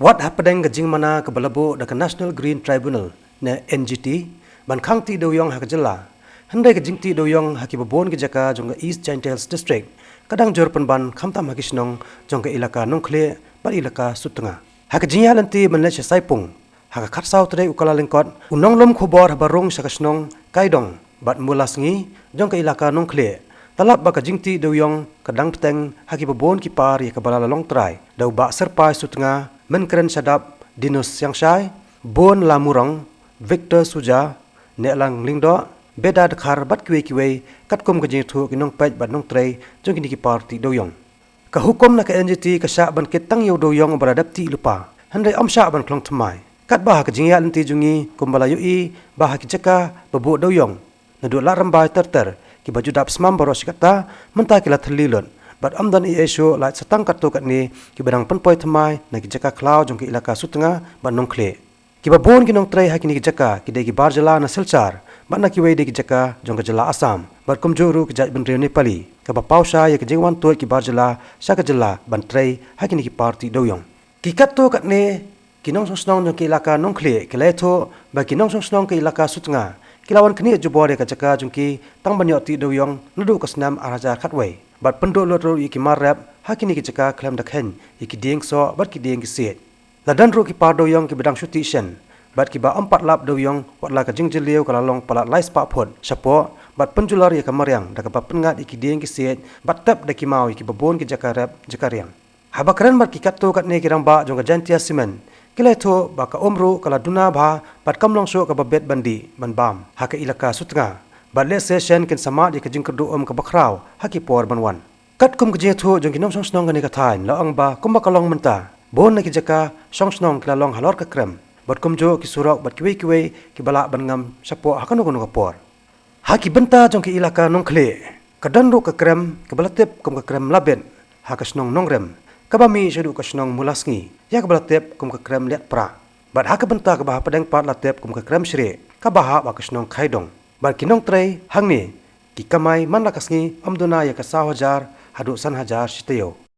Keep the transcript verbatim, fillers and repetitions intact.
Wat hapdeng ka jingmana kaba la buh da ka National Green Tribunal ne N G T ban khang tih dewiong ha ka jylla, hynrei ka jingtih dewiong ha kiba bun ki jaka jong ka East Jaintia Hills District ka dang jur pynban, khamtam ha ki shnong jong ka ilaka Nongkhlieh bad ilaka Sutnga. Ha ka jingïaid lynti ban leit sha Saipung ha ka khatsaw tarik u Kyllalyngkot, u nonglum khubor haba rung sha ka shnong Kaidong bad Mulasngi jong ka ilaka Nongkhlieh, la lap ba ka jingtih dewiong ka dang bteng ha kiba bun ki par ïa kaba la long trai da u Bah Syrpai Sutnga, Mynkren Shadap, Dinus Siangshai, Bun Lamurong, Victor Suja, Nehlang Lyngdoh, Beda Dkhar bad kiwei kiwei, katkum ka jingïathuh ki nongpeit bad nongtrei jong kine ki par tih dewiong. Ka hukum na ka N G T ka shah ban kit tang ïa u dewiong uba la dep tih lypa, hynrei ym shah ban khlong thymmai. Katba ha ka jingïaid lynti jong ngi, kumba la ïohi ba ha ki jaka ba buh dewiong, naduh Ladrymbai ter ter, kiba ju dap smam baroh shi katta, mynta ki la thylli lut bad ym don ei ei shuh, lait sa tang katto katne kiba dang pynpoi thymmai na ki jaka khlaw jong ka ilaka Sutnga bad Nongkhlieh. Kiba bun ki nongtrei ha kine ki jaka ki dei ki bar jylla na Silchar bad na kiwei de ki jaka jong ka jylla Assam bad kumjuh ruh ki jaitbynriew Nepali, kaba paw shai ïa ka jingwan tuid ki bar jylla sha ka jylla ban trei ha kine ki par tih dewiong. Ki katto katne ki nongshong shnong jong ka ilaka Nongkhlieh ki la ïathuh ba ki nongshong shnong ka ilaka Sutnga ki la wan khnieh jubor ïa ka jaka jong ki tang ban ïoh tih dewiong naduh ka snem ar hajar khatwei, bad pynduh lut ruh ïa ki mar rep ha kine ki jaka khlem da kheiñ ïa ki dieng soh bad ki dieng ki siej. La don ruh ki par dewiong kiba dang shu tih shen bad kiba ym pat lap dewiong, wat la ka jingjylliew ka la long palat lai spah phut shapoh, bad pynjulor ïa ka mariang da kaba pynngat ïa ki dieng ki siej bad tep da ki maw ïa kiba bun ki jaka rep jaka riang. Haba kren bad ki katto katne ki rangbah jong ka Jaintia Cement, ki la ïathuh ba ka um ruh ka la duna bha bad kam long shuh kaba bit ban dih ban bam ha ka ilaka Sutnga, bad lehse shen kin sa mad ïa ka jingkyrduh um kaba khraw ha ki por ban wan. Katkum ka jingïathuh jong ki nongshong shnong kane ka thaiñ, la ong ba kumba ka long mynta, bun na ki jaka shong shnong ki la long halor ka krem bad kumjuh ki surok bad kiwei kiwei kiba lah ban ngam shapoh ha kano kano ka por. Ha ki bynta jong ka ilaka Nongkhlieh, ka don ruh ka krem kaba la tip kum ka krem Labit ha ka shnong Nongrem, kaba mih shaduh ka shnong Mulasngi ïa kaba la tip kum ka krem Liatprah, bad ha ka bynta kaba hapdeng pat la tip kum ka krem Shrieh, kaba hap ha ka shnong Khaidong. Bad ki nongtrei hangne ki kamai man la ka sngi ym duna ïa ka saw hajar haduh san hajar shi taïew.